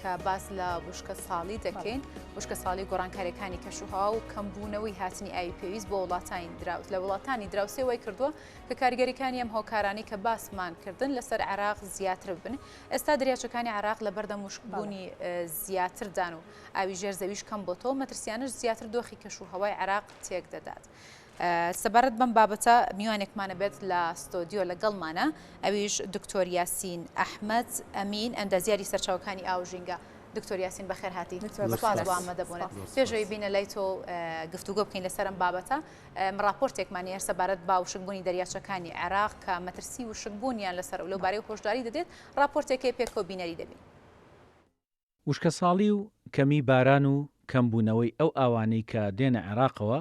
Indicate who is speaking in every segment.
Speaker 1: کە باس لە وشکە ساڵی دەکەین وشکە ساڵی گۆڕانکاریەکانی کەشوهەوا و کەمبوونەوەی هاتنی ئاوی پێویست بۆ وڵاتانی دراوس لە وڵاتانی دراوسێ وای کردووە کە کاریگەریەکانی ئەم هۆکارانەی کە باسمان کردن لەسەر عێراق زیاتر بن ئێستا دەریاچەکانی عێراق لە بەردەم وشکبوونی زیاتردان و ئاوی ژێر زەویش کەم بۆتەوە مەترسیانەش زیاتر دۆخی کەش و هەوای عێراق تێک دەدات. سەبارەت بەم بابەتە میوانێکمانە بێت لە ستۆدیۆ لەگەڵمانە ئەویش دکتۆر یاسین ئەحمەد ئەمین ئەندازیاری سەرچاوەکانی ئاو ژینگە دکتۆر یاسین بەخێر هاتی سپاس بۆ ئامادەبوونت پێشەوەی بینە لای تۆ گفتوگۆ بکەین لەسەر ئەم بابەتە ڕاپۆرتێکمان هەیە سەبارەت بە وشکبوونی دەریاچەکانی عێراق کە مەترسی وشکبوونیان لەسەر و لەو بارەی هۆشداری دەدێت ڕاپۆرتێکی پێکەوە بینەری دەبین.
Speaker 2: وشکەساڵی و کەمی باران و کەمبوونەوەی ئەو ئاوانەی کە دێنە عێراقەوە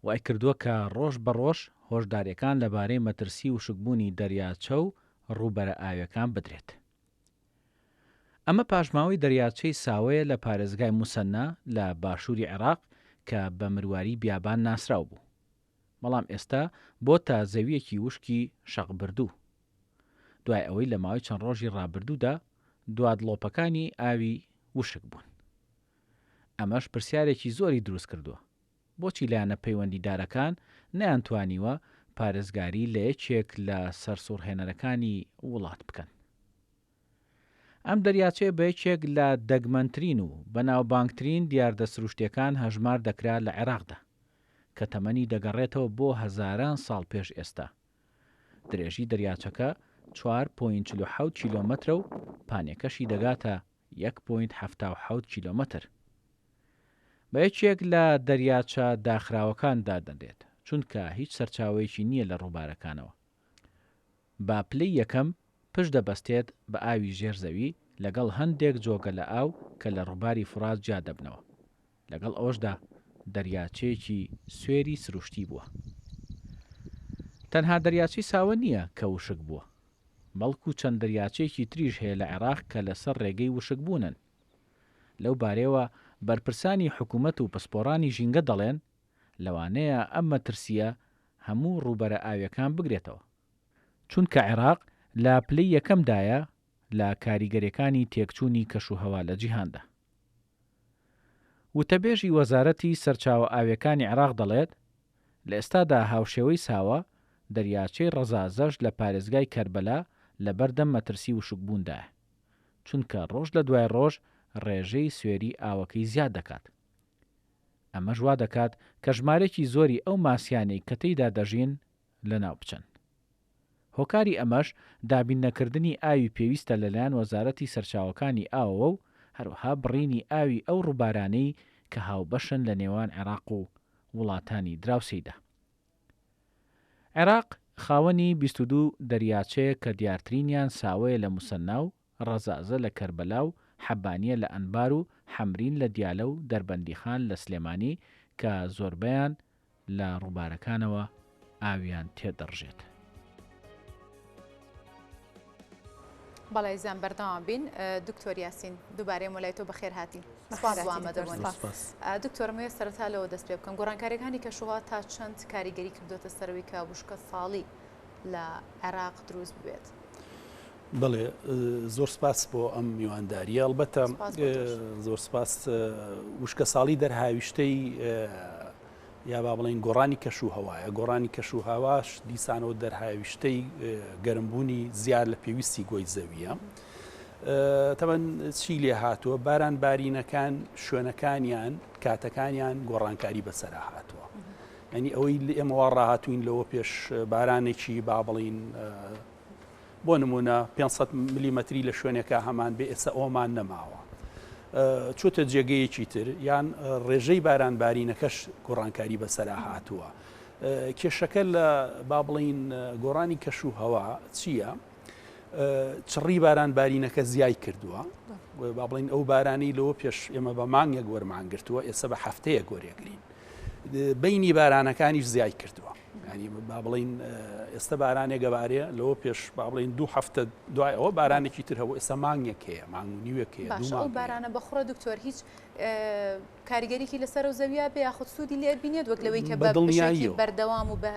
Speaker 2: وایکردووە کە ڕۆژ بە ڕۆژ هۆشدارییەکان لەبارەی مەترسی وشکبوونی دەریاچە و ڕووبەرە ئاوییەکان بدرێت. ئەمە پاشماوەی دەریاچەی ساوەیە لە پارێزگای موسەننا لە باشووری عێراق کە بە مرواری بیابان ناسراو بوو. بەڵام ئێستا بۆتە زەوییەکی وشکی شەقبردوو. دوای ئەوەی لە ماوەی چەند ڕۆژی ڕابردوودا دوا دڵۆپەکانی ئاوی وشک بوون. ئەمەش پرسیارێکی زۆری دروست کردووە. بۆچی لایەنە پەیوەندیدارەکان نەیانتوانیوە پارێزگاری لە یەکێک لە سەرسوڕهێنەرەکانی وڵات بکەن؟ ئەم دەریاچەیە بە یەکێک لە دەگمەنترین و بەناوبانگترین دیاردە سروشتییەکان هەژمار دەکرا لە عێراقدا، کە تەمەنی دەگەڕێتەوە بۆ هەزاران ساڵ پێش ئێستا. درێژی دەریاچەکە 4.47 کیلۆمەترە و پانیەکەشی دەگاتە 1.77 کیلۆمەتر. بە یەکێک لە دەریاچە داخراوەکان دادەنرێت، چونکە هیچ سەرچاوەیەکی نییە لە ڕووبارەکانەوە. بە پلەی یەکەم پشت دەبەستێت بە ئاوی ژێر زەوی لەگەڵ هەندێک جۆگە لە ئاو کە لە ڕووباری فورات جیا دەبنەوە. لەگەڵ ئەوەشدا دەریاچەیەکی سوێری سروشتی بووە. تەنها دەریاچەی ساوە نییە کە وشک بووە، بەڵکو چەند دەریاچەیەکی تریش هەیە لە عێراق کە لەسەر ڕێگەی وشکبوونن. لەو بارەیەوە بەرپرسانی حکومەت و پسپۆڕانی ژینگە دەڵێن، لەوانەیە ئەم مەترسییە هەموو ڕووبەرە ئاوییەکان بگرێتەوە. چونکە عێراق لە پلەی یەکەمدایە لە کاریگەرییەکانی تێکچوونی کەشوهەوا لە جیهاندا. وتەبێژی وەزارەتی سەرچاوە ئاوییەکانی عێراق دەڵێت، لە ئێستادا هاوشێوەی ساوە، دەریاچەی ڕەزازەش لە پارێزگای کەربەلا لەبەردەم مەترسی وشکبووندایە، چونکە ڕۆژ لە دوای ڕۆژ ڕێژەی سوێری ئاوەکەی زیاد دەکات. ئەمەش وا دەکات کە ژمارەیەکی زۆری ئەو ماسیانەی کە تێیدا دەژین لەناو بچن. هۆکاری ئەمەش دابین نەکردنی ئاوی پێویستە لەلایەن وەزارەتی سەرچاوەکانی ئاوەوە و هەروەها بڕینی ئاوی ئەو ڕووبارانەی کە هاوبەشن لە نێوان عێراق و وڵاتانی دراوسێیدا. عێراق خاوەنی 22 دەریاچەیە کە دیارترینیان ساوەیە لە موسەننا و ڕەزازە لە کەربەلا و حەبانیە لە ئەنبار و حەمرین لە دیالە و دەربەندیخان لە سلێمانی کە زۆربەیان لە ڕووبارەکانەوە ئاویان تێدەڕژێت.
Speaker 1: بەڵێ ئازیزان بەردەوام بین دکتۆر یاسین دووبارەی مۆلای تۆ بەخێر هاتی سپاس بۆ ئامادەبوونت دکتۆر ئەمەوێ سەرەتا لەوە دەست پێ بکەم گۆڕانکاریەکانی کەشوهەوا تا چەند کاریگەری کردوێتە سەرەوەی کە وشکە ساڵی لە عێراق دروست ببێت؟
Speaker 3: بەڵێ زۆر سپاس بۆ ئەم میوانداریە ئەڵبەتە زۆر سپاس وشکە ساڵی دەرهاویشتەی یا با بڵین گۆڕانی کەش و هەوایە گۆڕانی کەش و هەواش دیسانەوە دەرهاویشتەی گەرمبوونی زیاد لە پێویستی گۆی زەویە. تەبەن چی لێ هاتووە باران بارینەکان شوێنەکانیان کاتەکانیان گۆڕانکاری بەسەرا هاتووە. ینی ئەوەی ئێمە وا ڕاهاتوین لەوە پێش بارانێکی با بڵین بۆ نمونە 500 ملیمەتری لە شوێنێکا هەمان بێ ئێستا ئەومان نەماوە چۆتە جێگەیەکی تر یان ڕێژەی باران بارینەکەش گۆڕانکاری بەسەرا هاتووە کێشەکە لە با بڵین گۆڕانی کەش و هەوا چییە؟ چڕی باران بارینەکە زیای کردووە با بڵین ئەو بارانی لەوە پێش ئێمە بە مانگێک وەرمان گرتووە ئێستا بە هەفتەیەک وەرێگرین بەینی بارانەکانیش زیای کردووە ینی با بڵین ئێستا بارانێک گەبارێ لەوە پێش با بڵین دوو هەفتە دوای ئەوە بارانێکی تر هەبوو ئێستا مانگێک هەیە مانگ و نیوێک هەیە
Speaker 1: باشە ئەو بارانە بەخوڕە دکتۆر هیچ کاریگەریی لەسەر و زەویا بێ یاخود سوودی لێ بینێت وەک لەوەی کە بە دڵنیایی بەردەوام و بە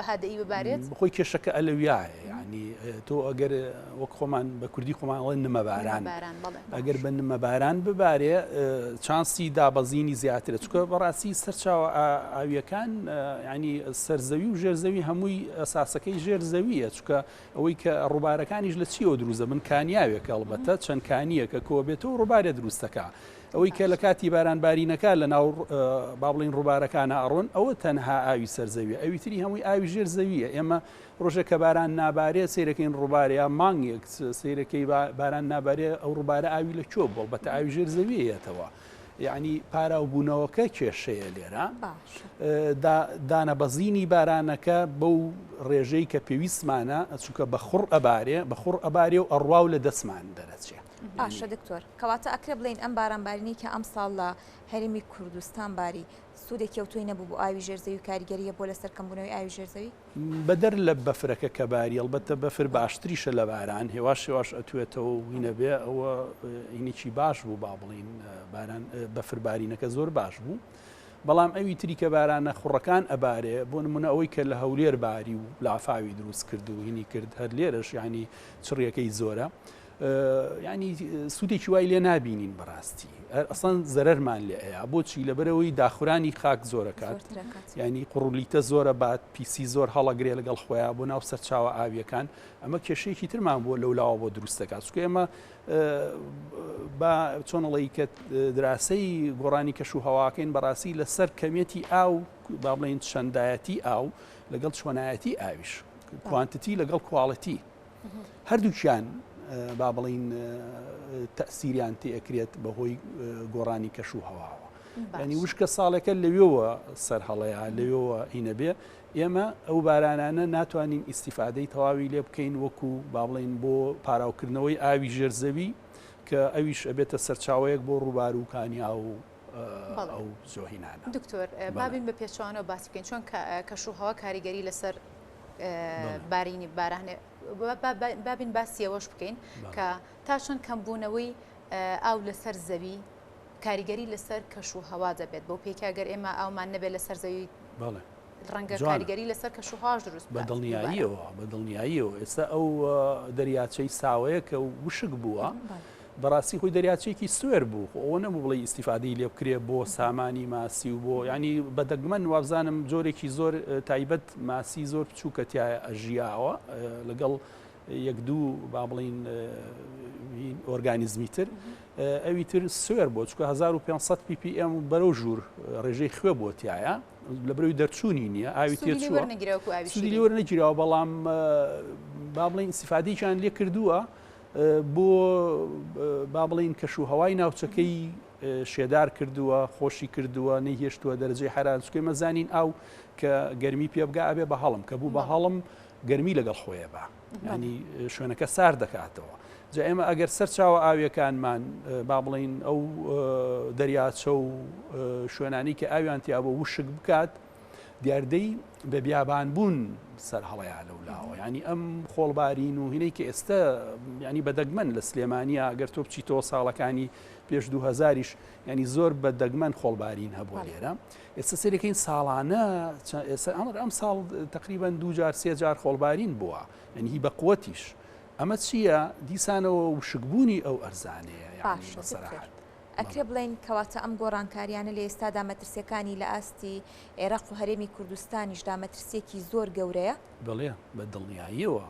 Speaker 1: هادەئی ببارێت
Speaker 3: خۆی کێشەکە ئەلەویایە. ینی تۆ ئەگەر وەک خۆمان بە کوردی خۆمان ئەڵێن نمەباران ئەگەر بە نمەباران ببارێ چانسی دابەزینی زیاترە چکە بەڕاستی سەرچاوە ئاویەکان ینی سەرزەوی و ژێرزەوی هەمووی ئەساسەکەی ژێر زەویە چکە ئەوەی کە ڕووبارەکانیش لە چیەوە دروست دەبن کانیاوێکە ئەڵبەتە چەند کانیەکە کۆبێتەوە ڕووبارێ دروستەکە ئەوەی کە لە کاتی باران بارینەکە لە ناو با بڵین ڕووبارەکانە ئەڕۆن ئەوە تەنها ئاوی سەرزەویە ئەوی تری هەمووی ئاوی ژێر زەویە ئێمە ڕۆژێک کە باران نابارێ سەیرەکەین ڕووبارێ یا مانگێک سەیرەکەی باران نابارێ ئەو ڕووبارە ئاوی لە کوێ بووە بەتە ئاوی ژێر زەویە یەتەوە یعنی پاراوبوونەوەکە کێشەیە لێرە دانەبەزینی بارانەکە بەو ڕێژەی کە پێویستمانە چونکە بە خوڕ ئەبارێ بە خوڕ ئەبارێ و ئەڕوا و لە دەستمان دەرەچێ.
Speaker 4: باشە دکتۆر کەواتە ئەکرێ بڵێین ئەم بارانبارینەی کە ئەمساڵ لە هەرێمی کوردستان باری سوودێکی ئەوتۆی نەبوو بۆ ئاوی ژێر زەوی و کاریگەری هەبووە لەسەر کەمبوونەوەی ئاوی ژێر زەوی؟
Speaker 3: بەدەر لە بەفرەکە کە باری ئەڵبەتە بەفر باشتریشە لە باران هێواش هێواش ئەتوێتەوە و هینەبێ ئەوە هینێکی باش بوو با بڵین باران بەفر بارینەکە زۆر باش بوو بەڵام ئەوی تری کە بارانە خوڕەکان ئەبارێ بۆ نمونە ئەوەی کە لە هەولێر باری و لافاوی دروست کرد و هینی کرد هەر لێرەش ینی چڕیەکەی زۆرە ینی سوودێکی وای لێ نابینین بەڕاستی ئەسڵەن زەرەرمان لێ ئەیا بۆچی لەبەرەوەی داخورانی خاک زۆرەکات ینی قڕولیتە زۆرە بات پیسی زۆر هەڵەگرێ لەگەڵ خۆیان بۆ ناو سەرچاوە ئاویەکان ئەمە کێشەیەکی ترمان بووە لەو لاوە بۆ دروست دەکات چونکە ئێمە با چۆنڵی کە دراسەی گۆڕانی کەش و هەواکەین بەڕاستی لەسەر کەمێتی ئاو با بڵێن چەندایەتی ئاو لەگەڵ چۆنایەتی ئاویش quantity لەگەڵ quality هەردووکیان با بڵین تەسیریان تێکرێت بەهۆی گۆڕانی کەش و هەواوە ینی وشکە ساڵێکە لەوێوە سەر هەڵەیە لەوێوە هینەبێ ئێمە ئەو بارانانە ناتوانین ئیسیفادەی تەواوی لێ بکەین وەکو با بڵین بۆ پاراوکردنەوەی ئاوی ژێرزەوی کە ئەویش ئەبێتە سەرچاوەیەک بۆ ڕووبار و کانیا و ئەو زۆهینانە.
Speaker 1: دکتۆر بابین بە پێچوانەوە باسی بکەین چۆن کەش و هەوا کاریگەری لەسەر بارینی بارانێ بابین باسی ئەوەش بکەین کە تا چەند کەمبوونەوەی ئاو لەسەر زەوی کاریگەری لەسەر کەش و هەوا دەبێت بۆ پێکە گەر ئێمە ئاومان نەبێت لەسەر زەوی ڕەنگە کاریگەری لەسەر کەش و هەواش دروست
Speaker 3: بە دڵنیاییەوە بە دڵنیاییەوە ئێستا ئەو دەریاچەی ساوەیە کە وشک بووە بەڕاستی خۆی دەریاچەیەکی سوێر بوو خۆ ئەوە نەبوو بڵێی ئیستیفادەی لێ بکرێ بۆ سامانی ماسی و بۆ ینی بە دەگمەن وابزانم جۆرێکی زۆر تایبەت ماسی زۆر بچووکە تایە ئەژیاوە لەگەڵ یەک دوو با بڵین ئۆرگانیزمی تر ئەوی تر سوێر بۆ چکە 1500 ppm بەرەو ژوور ڕێژەی خوێ بۆ تایە لە بەرەوی دەرچوونی نییە ئاوی تێچووە سوودی لێوەرنەگیراوە بەڵام با بڵین ئیسیفادەیەکیان لێ کردووە بۆ با بڵێین کەش و هەوای ناوچەکەی شێدار کردووە، خۆشی کردووە، نەیهێشتووە دەرەجەی حەرارەت، چونکە ئێمە زانین ئاو کە گەرمی پێ بگا ئەبێ بە هەڵم، کە بوو بە هەڵم گەرمی لەگەڵ خۆیە بە ینی شوێنەکە سارد دەکاتەوە. جا ئێمە ئەگەر سەرچاوە ئاویەکانمان با بڵین ئەو دەریاچە و شوێنانی کە ئاویان تیا بۆ وشک بکات، دیاردەی بە بیابان بوون سەر هەڵەیە لەو لاوە ینی ئەم خۆڵبارین و هینەی کە ئێستا ینی بە دەگمەن لە سلێمانیا ئەگەر تۆ بچیتەوە ساڵەکانی پێش 2000یش ینی زۆر بە دەگمەن خۆڵبارین هەبوو لێرە ئێستا سەرەکەین ساڵانە ئێستا ئەمر ئەم ساڵ تقریبان دو جار سێ جار خۆڵبارین بووە ینی هی بە قوتیش ئەمە چییە دیسانەوە وشکبوونی ئەو ئەرزانەیە
Speaker 4: یعنی بە سەراحەت. ئەکرێ بڵێین کەواتە ئەم گۆڕانکاریانە لە ئێستادا مەترسیەکانی لە ئاستی عێراق و هەرێمی کوردستانیشدا مەترسیەکی زۆر گەورەیە؟
Speaker 3: بەڵێ بە دڵنیاییەوە.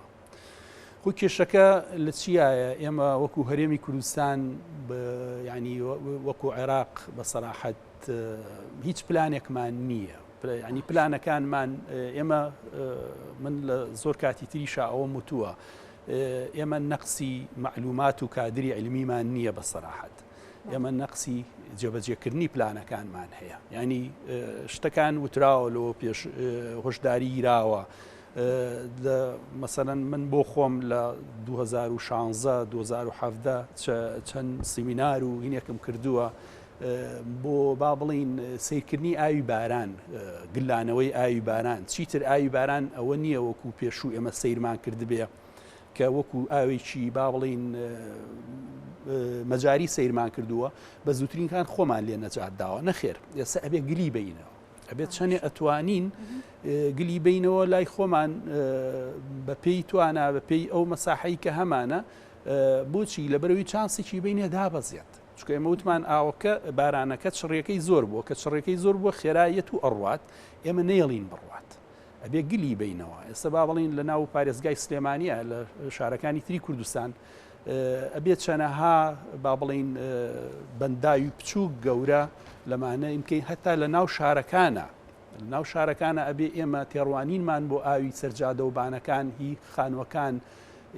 Speaker 3: خۆ کێشەکە لە چیایە ئێمە وەکو هەرێمی کوردستان ینی وەکو عێراق بە سەراحەت هیچ پلانێکمان نییە ینی پلانەکانمان ئێمە من لە زۆر کاتی تریشا ئەوە وتووە ئێمە نەقسی مەعلومات و کادری عیلمیمان نییە بە سەراحەت ئێمە نەقسی جێبەجێکردنی پلانەکانمان هەیە ینی شتەکان وتراوە لەوە پێش هۆشداری گیراوە مەسەەن من بۆ خۆم لە 2016 2017 چەند سیمینار و هینێکم کردووە بۆ با بڵین سیرکردنی ئاوی باران گلانەوەی ئاوی باران چیتر ئاوی باران ئەوە نییە وەکو پێشوو ئێمە سەیرمان کردبێ کە وەکو ئاوێکی با بڵین مەجاری سەیرمان کردووە بە زووترینکان خۆمان لێ نەجات داوە نەخێر ئێستا ئەبێ گلی بینەوە. ئەبێت چەندێ ئەتوانین گلی بینەوە لای خۆمان بە پێی توانا بە پێی ئەو مەساحەی کە هەمانە بۆچی لەبەرەوەی چانسێکی بینێ دابەزێت چونکە ئێمە وتمان ئاوەکە بارانەکە چڕیەکەی زۆر بووە کە چڕیەکەی زۆر بووە خێرایەت و ئەڕوات ئێمە نەیەڵین بڕوات ئەبێ گلی بینەوە ئێستا با بڵین لە ناو پارێزگای سلێمانە لە شارەکانی تری کوردستان ئەبێ چەنەها با بڵین بەنداوی بچووک گەورە لەمانە ئیمکەین هەتا لە ناو شارەکانە ناو شارەکانە ئەبێ ئێمە تێڕوانینمان بۆ ئاوی سەرجادە و بانەکان هی خانوەکان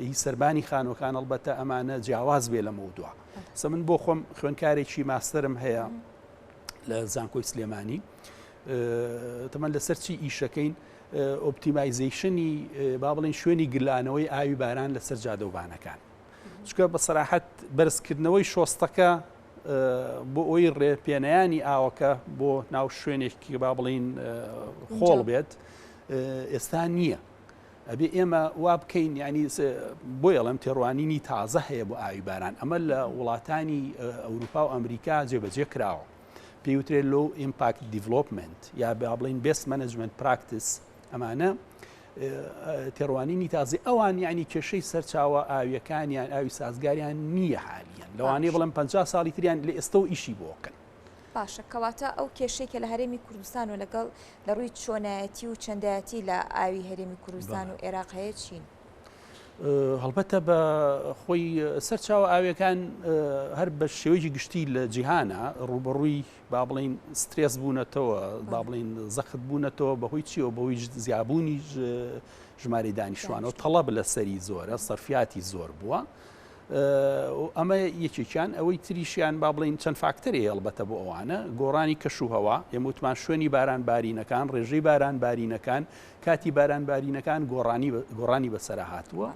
Speaker 3: هی سەربانی خانوەکان ئەڵبەتە ئەمانە جیاواز بێ لە مەودوا سە من بۆ خۆم خوێنکارێکی ماستەرم هەیە لە زانکۆی سلێمانی تەمەن لەسەر چی ئیشەکەین optimization ی با بڵین شوێنی گلانەوەی ئاوی باران لەسەر جادەوبانەکان چکە بە سەراحەت بەرزکردنەوەی شۆستەکە بۆ ئەوی ڕێ پێنەیانی ئاوەکە بۆ ناو شوێنێکی با بڵین خۆڵ بێت ئێستا نییە. ئەبێ ئێمە وا بکەین ینی بۆ ئەڵم تێڕوانینی تازە هەیە بۆ ئاوی باران ئەمە لە وڵاتانی ئەوروپا و ئەمریکا جێبەجێ کراوە پێوترێ low impact development یا با بڵین best management practice ئەمانە تێڕوانینی تازی ئەوان یعنی کێشەی سەرچاوە ئاویەکانیان ئاوی سازگاریان نییە حالیان لەوانەیە بڵم پ ساڵی تریان لە ئێستا و ئیشی بۆکەن.
Speaker 4: باشە کەواتە ئەو کێشەی کە لە هەرێمی کوردستان و لەگەڵ لە ڕووی چۆنایەتی و چەندایەتی لە ئاوی هەرێمی کوردستان و عێراق هەیە چین؟
Speaker 3: هەڵبەتە بە خۆی سەرچاوە ئاویەکان هەر بە شێوەیەکی گشتی لە جیهانە ڕوبەڕووی با بڵین سترێس بوونەتەوە با بڵین زەخت بوونەتەوە بەهۆی چیەوە بەهۆی زیابوونی ژمارەی دانیشتوانەوە تەڵەب لەسەری زۆرە سەرفیاتی زۆر بووە. ئەمە یەکێکیان ئەوەی تریشیان با بڵین چەند فاکتەری هەڵبەتە بۆ ئەوانە گۆڕانی کەش و هەوا ئێمە وتمان شوێنی باران بارینەکان ڕێژەی باران بارینەکان کاتی باران بارینەکان گۆڕانی گۆڕانی بەسەرا هاتووە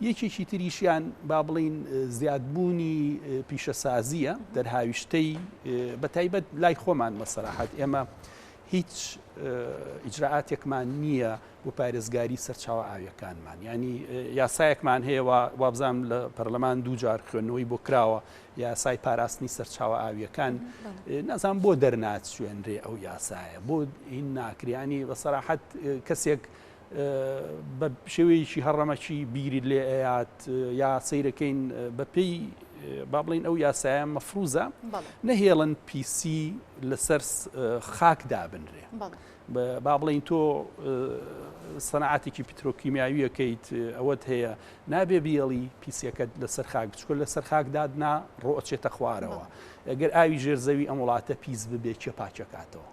Speaker 3: یەکێکی تریشیان با بڵین زیادبوونی پیشەسازیە دەرهاویشتەی بە تایبەت لای خۆمان مەسەراحەت ئێمە هیچ ئیجرائاتێکمان نییە بۆ پارێزگاری سەرچاوە ئاویەکانمان یانی یاسایەکمان هەیە وابزانام لە پەرلەمان دووجار خوێندنەوەی بۆ کراوە یاسای پاراستنی سەرچاوە ئاویەکان نازان بۆ دەرناچوێنرێ ئەو یاسایە بۆ هین ناکریانی بە سەراحەت کەسێک بە شێوەیەکی هەڕەمەکی بیری لێ ئەیات یا سەیرەکەین بە پێی با بڵین ئەو یاسایە مەفروزە نەهێڵن پیسی لەسەر خاک دابنرێ. با بڵێین تۆ سەنعاتێکی پترۆکیمیاویەکەیت ئەوەت هەیە نابێ بیڵی پیسیەکەت لەسەر خاک بچکە لەسەر خاک دادنا ڕۆچێتە خوارەوە ئەگەر ئاوی ژێر زەوی ئەم وڵاتە پیس ببێ کێ پاکەکاتەوە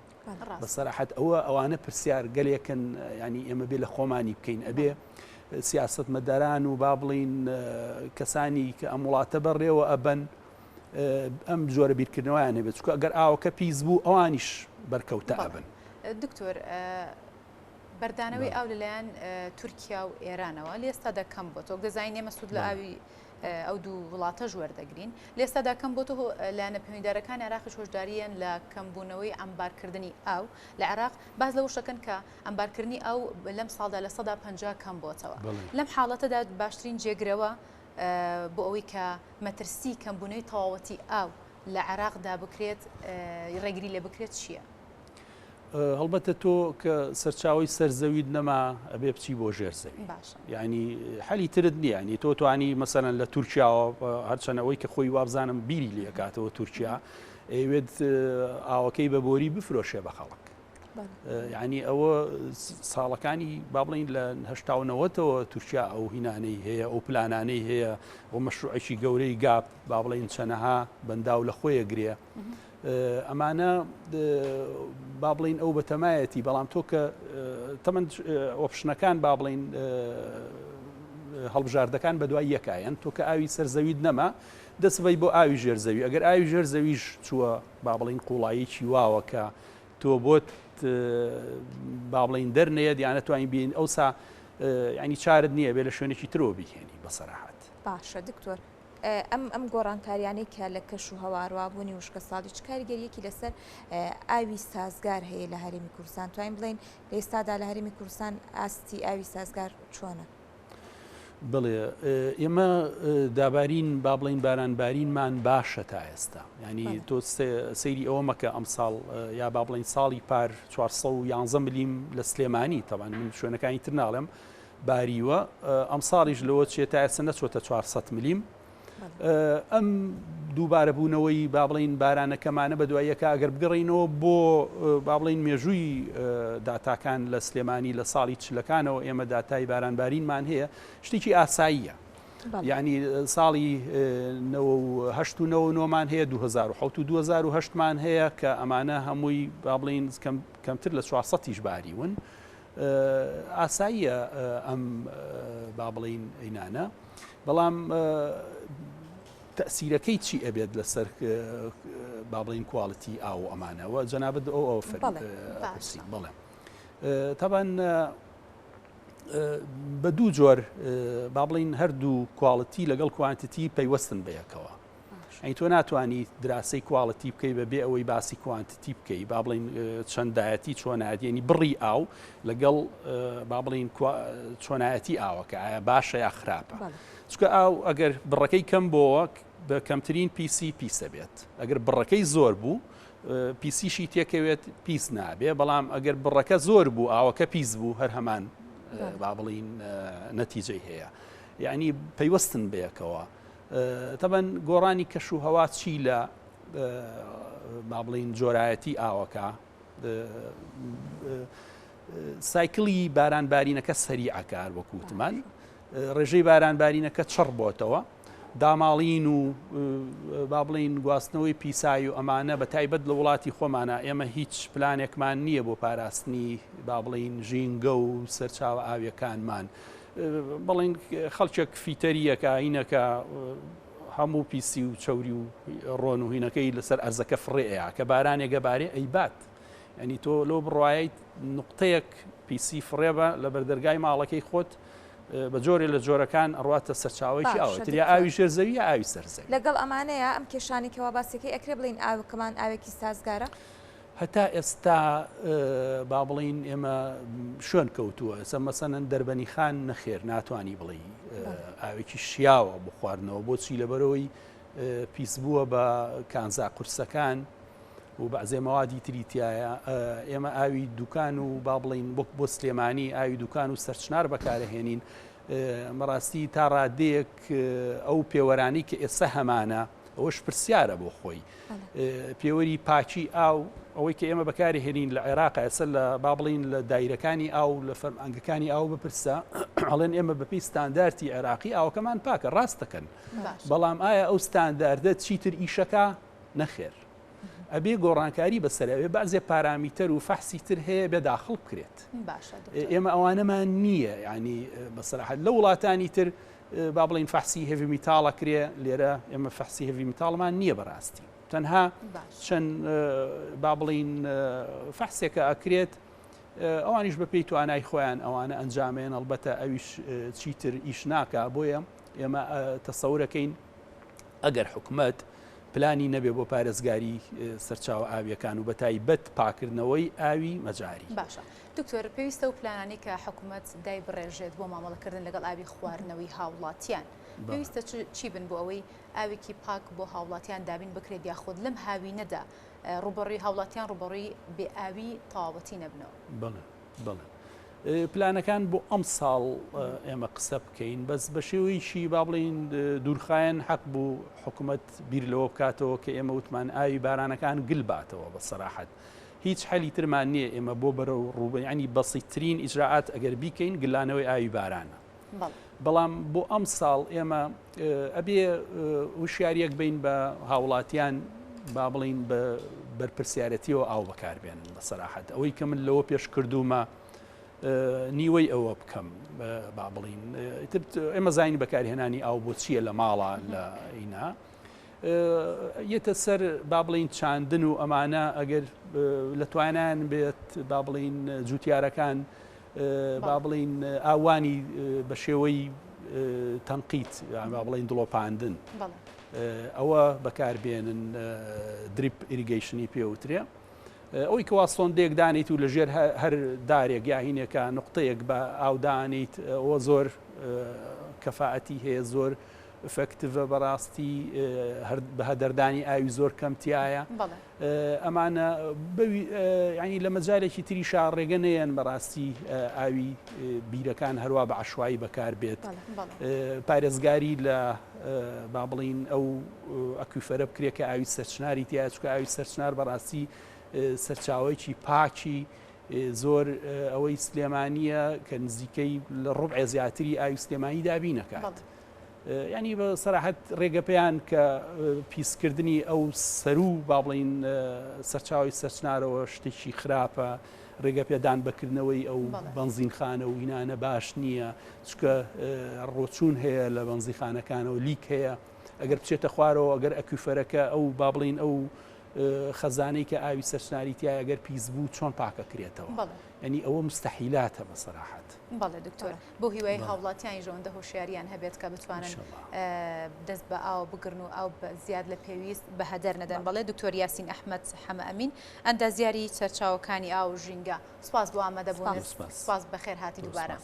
Speaker 3: بە سەراحەت ئەوە ئەوانە پرسیار گەلێکن ینی ئێمە بێ لە خۆمانی بکەین ئەبێ سیاست مەداران و با بڵین کەسانی کە ئەم وڵاتە بەڕێوە ئەبەن ئەم جۆرە بیرکردنەوەیان هەبێت چونکە ئەگەر ئاوەکە پیس بوو ئەوانیش بەرکەوتە ئەبن.
Speaker 1: دکتۆر بەردانەوەی ئاو لەلایەن تورکیا و ئێرانەوە لە ئێستادا کەم بۆتەوە دەزانین ئێمە سوود لە ئاوی ئەو دوو وڵاتەش وەردەگرین لە ئێستادا کەم بۆتەوە لایەنە پەیوەندیدارەکانی عێراقیش هۆشدارییان لە کەمبوونەوەی ئەمبارکردنی ئاو لە عێراق باس لەوەش دەکەن کە ئەمبارکردنی ئاو لەم ساڵدا 50% کەم بۆتەوە لەم حاڵەتەدا باشترین جێگرەوە بۆ ئەوەی کە مەترسی کەمبوونەوەی تەواوەتی ئاو لە عێراقدا بکرێت ڕێگری لێ بکرێت چییە؟
Speaker 3: هەڵبەتە تۆ کە سەرچاوی سەر زەویت نەما ئەبێ بچی بۆ ژێر زەوی ینی حەلی ترت نییە ینی تۆ توانی مەسەلەن لە تورکیاوە هەرچەند ئەوەی کە خۆی وابزانم بیری لەکاتەوە تورکیا ئەوێت ئاوەکەی بە بۆری بفرۆشێ بە خەڵک یعنی ئەوە ساڵەکانی با بڵین لە هشتا و نەوەتەوە تورکیا ئەو هینانەی هەیە ئەو پلانانەی هەیە و مەشروعێکی گەورەی گاپ با بڵین چەنەها بەنداو لە خۆیە گرێ ئەمانە با بڵین ئەو بەتەمایەتی بەڵام تۆ کە تەمەند option ەکان با بڵین هەڵبژاردەکان بە دوای یەکایەن تۆ کە ئاوی سەر زەویت نەما دەسبەی بۆ ئاوی ژێر زەوی ئەگەر ئاوی ژێر زەویش چووە با بڵین قوڵاییکی واوە کە تۆ بۆت با بڵێین دەرنەیەت یان نەتوانین بین ئەوسا ینی چارت نییە بێ لە شوێنێکی ترەوە بیهێنی بە سەراحەت.
Speaker 4: باشە دکتۆر ئەم ئەم گۆڕانکاریانەی کە لە کەش و هەواروا بوونی وشکە ساڵی چ کاریگەریەکی لەسەر ئاوی سازگار هەیە لە هەرێمی کوردستان توانین بڵێین لە ئێستادا لە هەرێمی کوردستان ئاستی ئاوی سازگار چۆنە؟
Speaker 3: بەڵێ ئێمە دابارین با بڵین باران بارینمان باشە تا ئێستا ینی تۆ سەیری ئەوە مەکە ئەم ساڵ یا با بڵین ساڵی پار 411 ملیم لە سلێمانی تەوان من شوێنەکانی تر ناڵێم باریوە ئەم ساڵیش لەوە چێ تا ئێستا نەچۆتە 400 ملیم ئەم دووبارە بوونەوەی با بڵین بارانەکەمانە بە دوای یەکە ئەگەر بگەڕینەوە بۆ با بڵین مێژووی داتاکان لە سلێمانی لە ساڵی چلەکانەوە ئێمە داتای بارانبارینمان هەیە شتێکی ئاساییە. یعنی ساڵی هەشت و نەوە نۆمان هەیە 2007 و 2010مان هەیە کە ئەمانە هەمووی با بڵین کەمتر لە 400یش باریون ئاساییە ئەم با بڵین ئەینانە. بەڵام تەئسیرەکەی چی ئەبێت لەسەر با بڵین quality ئاو و ئەمانەوە جەنابت ئەو ئەو پرسی بەڵێ تەبان بە دوو جۆر با بڵین هەردوو quality لەگەڵ quantity پەیوەستن بەیەکەوە. ئەی تۆ ناتوانی دراسەی quality بکەی بە بێ ئەوەی باسی quantity بکەی با بڵین چەندایەتی چۆنایەتی ینی بڕی ئاو لەگەڵ با بڵین چۆنایەتی ئاوەکە ئایا باشە یا خراپە چکە ئاو ئەگەر بڕەکەی کەم بۆوە بە کەمترین پیسی پیسە بێت ئەگەر بڕەکەی زۆر بوو پیسیشی تێکەوێت پیس نابێ بەڵام ئەگەر بڕەکە زۆر بوو ئاوەکە پیس بوو هەر هەمان با بڵین نەتیجەی هەیە یعنی پەیوەستن بەیەکەوە تەبەن گۆڕانی کەش و هەوا چی لە با بڵین جۆرایەتی ئاوەکە cycle ی باران بارینەکە سەریعەکار وەکوتمان ڕێژەی باران بارینەکە چڕ بۆتەوە داماڵین و با بڵین گواستنەوەی پیسایی و ئەمانە بە تایبەت لە وڵاتی خۆمانە ئێمە هیچ پلانێکمان نییە بۆ پاراستنی با بڵین ژینگە و سەرچاوە ئاویەکانمان بڵین خەڵکێک فیتەریەکە هینەکە هەموو پیسی و چەوری و ڕۆن و هینەکەی لەسەر ئەرزەکە فڕێ ئەیا کە بارانێک ئەبارێ ئەیبات یعنی تۆ لەو بڕوایەیت نقطەیەک پیسی فڕێ بە لە بەردەرگای ماڵەکەی خۆت بە جۆرێ لە جۆرەکان ئەڕواتە سەرچاوەیەکی ئاوە
Speaker 4: باشە
Speaker 3: تر یا
Speaker 4: دکتۆر
Speaker 3: ئاوی ژێر زەوی یا ئاوی سەر زەوی.
Speaker 4: لەگەڵ ئەمانەیا ئەم کێشانەی کەوا باسەکەی ئەکرێ بڵێین ئاوەکەمان ئاوێکی سازگارە؟
Speaker 3: هەتا ئێستا با بڵێین ئێمە شوێن کەوتووە ئێستا مەسەنەن دەربەنی خان نەخێر ناتوانانی بڵێ ئاوێکی شیاوە بۆ خواردنەوە بۆچی لەبەرەوەی پیس بووە بە کانزا قورسەکان و بەعزێ مەوادی تری تایە ئێمە ئاوی دوکان و با بڵین بۆ بۆ سلێمانی ئاوی دوکان و سەرچنار بەکارهێنین بەڕاستی تا ڕادەیەک ئەو پێوەرانی کە ئێستا هەمانە ئەوەش پرسیارە بۆ خۆی. پێوەری پاکی ئاو ئەوەی کە ئێمە بەکاری هێنین لە عێراق ئێستا لە با بڵین لە دایرەکانی ئاو لە فەرمانگەکانی ئاو بپرسە ئەڵێن ئێمە بەپی ستاندارتی عێراقی ئاوەکەمان پاکە ڕاست دەکەن بەڵام ئایا ئەو ستانداردە چیتر ئیشەکە نەخێر ئەبێ گۆڕانکاری بەسەر ئەوێ بەعزێ پارامیتەر و فەحسی تر هەیە بێ داخڵ بکرێت ئێمە ئەوانەمان نییە ینی بەسەرحەت لە وڵاتانی تر با بڵێین فەحسی heavy metal ئەکرێ لێرە ئێمە فەحسی heavy metal مان نییە بەڕاستی تەنها چەند با بڵین فەحسێکە ئەکرێت ئەوانیش بە پێی توانای خۆیان ئەوانە ئەنجامێن ئەڵبەتە ئەویش چیتر ئیش ناکە بۆیە ئێمە تەسەورەکەین ئەگەر حکومت پلانی نەبێ بۆ پارێزگاری سەرچاوە ئاویەکان و بەتایبەت پاکردنەوەی ئاوی مەجاری.
Speaker 1: باشە دکتۆر پێویستە ئەو پلانانەی کە حکومەت دایبڕێژێت بۆ مامەڵەکردن لەگەڵ ئاوی خواردنەوەی هاوڵاتیان پێویستە چی بن بۆ ئەوەی ئاوێکی پاک بۆ هاوڵاتیان دابین بکرێت یاخود لەم هاوینەدا ڕوبەڕووی هاوڵاتیان ڕوبەڕووی بێ ئاوی تەواوەتی نەبنەوە؟
Speaker 3: بەڵێ بەڵێ پلانەکان بۆ ئەم ساڵ ئێمە قسە بکەین بەس بە شێوەیەکی با بڵین دوورخایەن حەق بوو حکوومەت بیر لەوە بکاتەوە کە ئێمە وتمان ئاوی بارانەکان گل باتەوە بە سەراحەت هیچ حەلی ترمان نییە ئێمە بۆ بەرەو ڕوو ینی بەسیترین ئیجرائات ئەگەر بیکەین گلانەوەی ئاوی بارانە بەڵام بۆ ئەم ساڵ ئێمە ئەبێ وشیاریەک بین بە هاوڵاتیان با بڵین بە بەرپرسیارەتیەوە ئاو بەکاربێنن بە سەراحەت ئەوەی کە من لەوە پێش کردومە نیوەی ئەوە بکەم با بڵین ئێمە زانین بەکارهێنانی ئاو بۆ چییە لە ماڵە لە ئینا یەتە سەر با بڵین چاندن و ئەمانە ئەگەر لە توانیان بێت با بڵین جوتیارەکان با بڵین ئاوانی بە شێوەی تەنقیت با بڵین دڵۆپاندن ئەوە بەکاربێنن drip irrigation ی پێوترێ ئەوی کەوا سۆندێک دانیت و لەژێر هەر دارێک یا هینێکە نقطەیەک بە ئاودانیت ئەوە زۆر. کەفائەتی هەیە زۆر effective ە بەڕاستی بە هەدەردانی ئاوی زۆر کەم تایە ئەمانە ینی لە مەجارێکی تریشا ڕێگە نەیەن بەڕاستی ئاوی بیرەکان هەروە بە عشوایی بەکار بێت پارێزگاری لە با بڵین ئەو aquifer ە بکرێت کە ئاوی سەرچناری تیا چکە ئاوی سەرچنار بەڕاستی سەرچاوەیەکی پاکی زۆر ئەوەی سلێمانیە کە نزیکەی لە ڕوبعێ زیاتری ئاوی سلێمانی دابینەکات. ینی بە سەراحەت ڕێگە پێیان کە پیسکردنی ئەو سەرو با بڵین سەرچاوی سەرچنارەوە شتێکی خراپە ڕێگە پێدان بەکردنەوەی ئەو بەنزینخانە و ئینانە باش نییە چکە ڕۆچوون هەیە لە بەنزیخانەکانەوە leak هەیە ئەگەر بچێتە خوارەوە ئەگەر aquifer ەکە ئەو با بڵین ئەو خەزانەی کە ئاوی سەرچناری تیایە گەر پیس بوو چۆن پاکەکرێتەوە یانی ئەوە مستەحیلاتە بە سەراحەت.
Speaker 1: بەڵێ دکتۆر بۆ هیوای هاوڵاتیانیش ئەوەندە هۆشیاریان هەبێت کە بتوانن دەست بە ئاو بگرن و ئاو زیاد لە پێویست بە هەدەر نەدەن بەڵێ دکتۆر یاسین ئەحمەد حەمە ئەمین ئەندازیاری سەرچاوەکانی ئاو و ژینگە سوپاس بۆ ئامادەبوونت سوپاس بەخێر هاتی دووبارە.